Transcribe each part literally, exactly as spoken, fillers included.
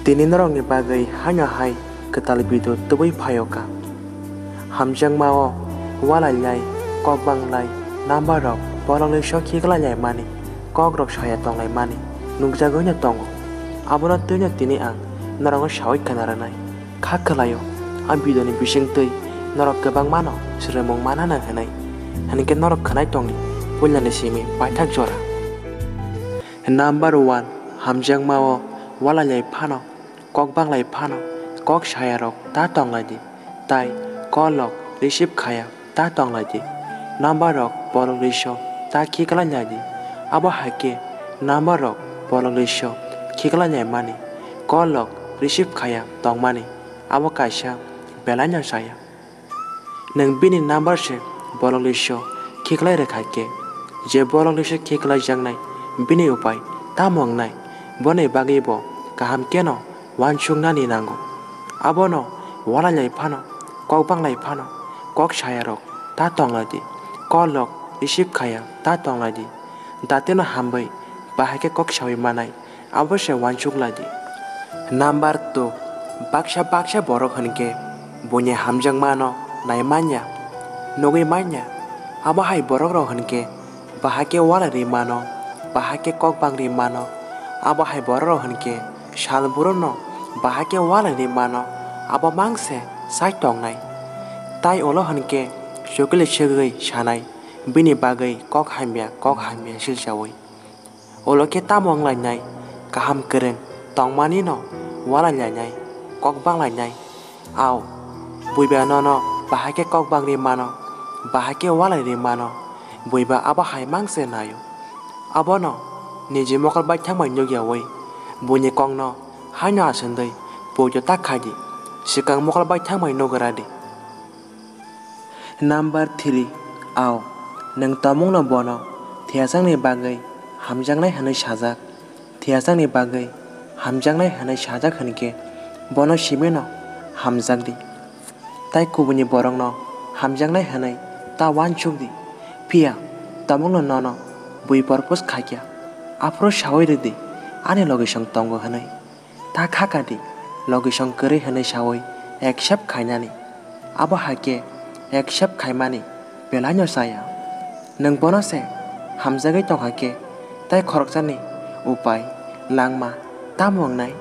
Tini norokni bagwi haino hai kwtal video tubui phaio kha. Hamjakmao walailai, kok banglai, number rok borok liso khiklai laimani, kok rok saya tonglai mani nukjagwi no tongo. Abono twino tini ang norokno sawi khna rwnai. Kha khwlaio, a video ni bisingtwi norok kwbangmano swrwngmung manana hwnwi. Hinkhe norok khwnai tongdi puilani simi paithak jora. Number one, hamjakmao walailai phano, kok banglai phano, kok saya rok ta tonglai di, tai call rok receive khaya ta tonglai di. Number rok borok liso ta khiklai lai di. Abo hai khe number rok borok liso khiklai lai mani, call rok receive khaya tongmani, abo kaisa belai no chaya. Nwng bini number se borok liso khiklai rwkha khe, je borok liso khiklai jaknai bini upai tamo wngnai, boni bagwi bo kaham kheno uansuknani nango. Abono walailai phano, kok banglai phano, kok saya rok ta tonglai di, call rok receive khaya ta tonglai di. Datino hambai bahai khe kok sawi manai, abo se uansuk lai di. Number two, baksa baksa borok hinkhe buini hamjakmano nai manya, nugwi manya. Abo hai borok rok hinkhe bahai khe walai ri mano, bahai khe kok bang ri mano. Abo hai borok rok hinkhe sal buro no bahai khe walai ri mano, abo mang se sai tongnai. Tai ulo hinkhe chukli segwi sanai, bini bagwi kok hamya, kok hamya silchaui. Ulo khe tamo wng lainai, kaham kwrwng tongmani no walai lainai, kok bang lainai. Au, buiba nono bahai khe kok bang ri mano, bahai khe walai ri mano, buiba abo hai mang se naio. Abono niji mokol bai thangbai nukyaui, buini kokno haino aswndwi poito ta khai di, swkang mokol bai thangbai nugra di. Number three, au, nwng tomungno bono thwiyajakni bagwi hamjaknai hwnwi sajak. Thwiyajakni bagwi hamjaknai hwnwi sajak hwn khe bono simino hamjak di. Tai kubuini borokno hamjaknai hwnwi ta uansuk di. Phiya tomungno nono bui propose khaikha, aphuru saui rw di, ani logisong tongo hwnwi. Ta kha kha di, logisong kwrwi hwnwi saui accept khainani. Abo hai khe accept khaimani belaino chaya. Nwng bono se hamjagwi tongkha khe, tai khoroksani upai, langma tamo wngnai?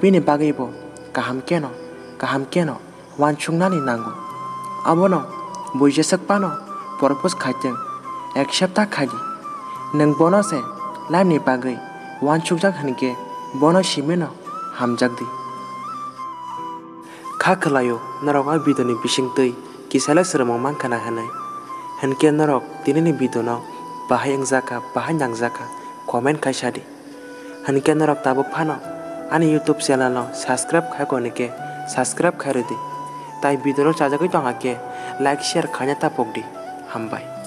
Bini bagwibo kaham kheno, kaham kheno uansuknani nango. Abono bui jeswk phano propose khaitwng, accept ta khai di. Nwng bono se life ni bagwi uansukjak hwn khe bono simino hamjak di. Kha khwlaio norok a video ni bisingtwi kisa le swrwngmung mankha na hwnwi. Hwn khe norok tini ni video no bahai wngjak kha, bahai nangjak kha, comment khai sa di. Hwn khe norok tabuk phano ani YouTube channel no subscribe khai koni khe subscribe khai rw di. Tai video no chajagwi tongkha khe like, share khaina ta pok di. Hambai.